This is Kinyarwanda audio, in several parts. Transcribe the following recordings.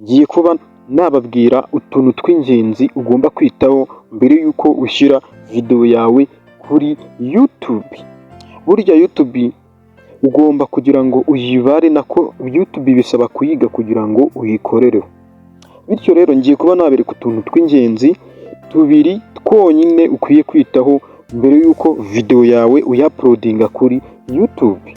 Ngiye kuba nababwira utuntu tw'ingenzi ugomba kwitaho mbere y'uko ushyira video yawe kuri YouTube. Burya YouTube ugomba kugira ngo uyibare, nako YouTube bisaba kuyiga kugira ngo uyikorereho. Bityo rero ngiye kuba nabereka utuntu tw'ingenzi tubiri twonyine ukwiye kwitaho mbere y'uko video yawe uyauploadinga kuri YouTube.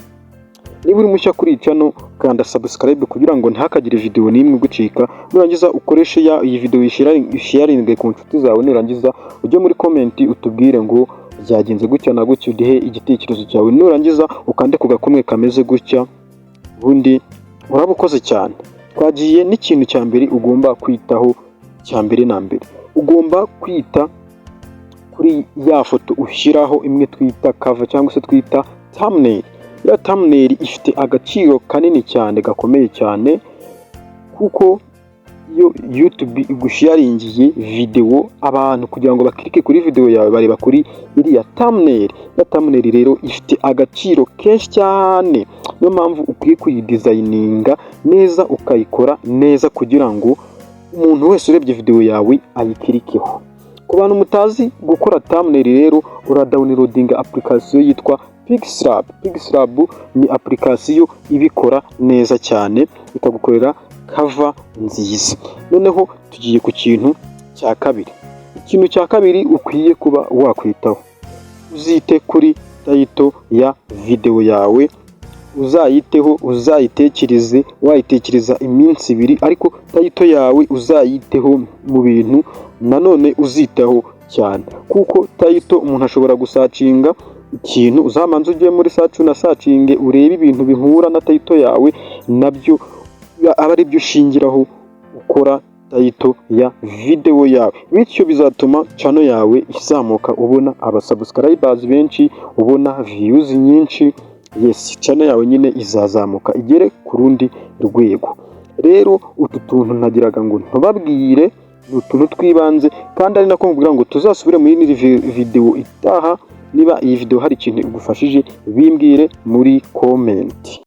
Niba uri mushya kuri iyi channel, kanda subscribe kugira ngo ntihakagire video n'imwe igucika. Nurangiza ukoreshe ya iyi video, uyisharinge ku nshuti zawe. Nurangiza ujye muri comment utubwire ngo byagenze gutya na gutya, uduhe igitekerezo cyawe. Nurangiza ukande ku gakumwe kameze gutya, ubundi uraba ukoze cyane. Twagiye n'ikintu cya mbere ugomba kwitaho. Cya mbere na mbere, ugomba kwita kuri ya foto ushyiraho, imwe twita cover cyangwa se twita thumbnail. Ya thumbnail ifite agaciro kanini cyane, gakomeye cyane, kuko iyo YouTube igusharingiye video, abantu kugira ngo baclicke kuri video yawe bareba kuri iriya thumbnail. Ya thumbnail rero ifite agaciro kenshi cyane, niyo mpamvu ukwiye kuyidesigninga neza, ukayikora neza kugira ngo umuntu wese urebye video yawe ayiclickeho. Ku bantu mutazi gukora thumbnail rero, uradownloadinga application yitwa Pixlab. Pixlab ni application ibikora neza cyane, ikagukorera cover nziza. Noneho tugiye ku kintu cya kabiri. Ikintu cya kabiri ukwiye kuba wakwitaho, uzite kuri title ya video yawe, uzayiteho, uzayitekereze, wayitekereza iminsi 2, ariko title yawe uzayiteho mu bintu nanone uzitaho cyane, kuko title umuntu ashobora gusearchinga ikintu. Uzamanze ujye muri search, unasearchinge, urebe ibintu bihura na title yawe, nabyo aba ari byo ushingiraho ukora title ya video yawe. Bityo bizatuma channel yawe izamuka, ubona abasubscribers benshi, ubona views nyinshi. Yes, channel yawe nyine izazamuka igere ku rundi rwego. Rero utu tuntu nagiraga ngo ntubabwire, ni utuntu tw'ibanze, kandi ari nako mubwira ngo tuzasubire muri indi video itaha. Niba iyi video hari ikintu igufashije, bimbwire muri comment.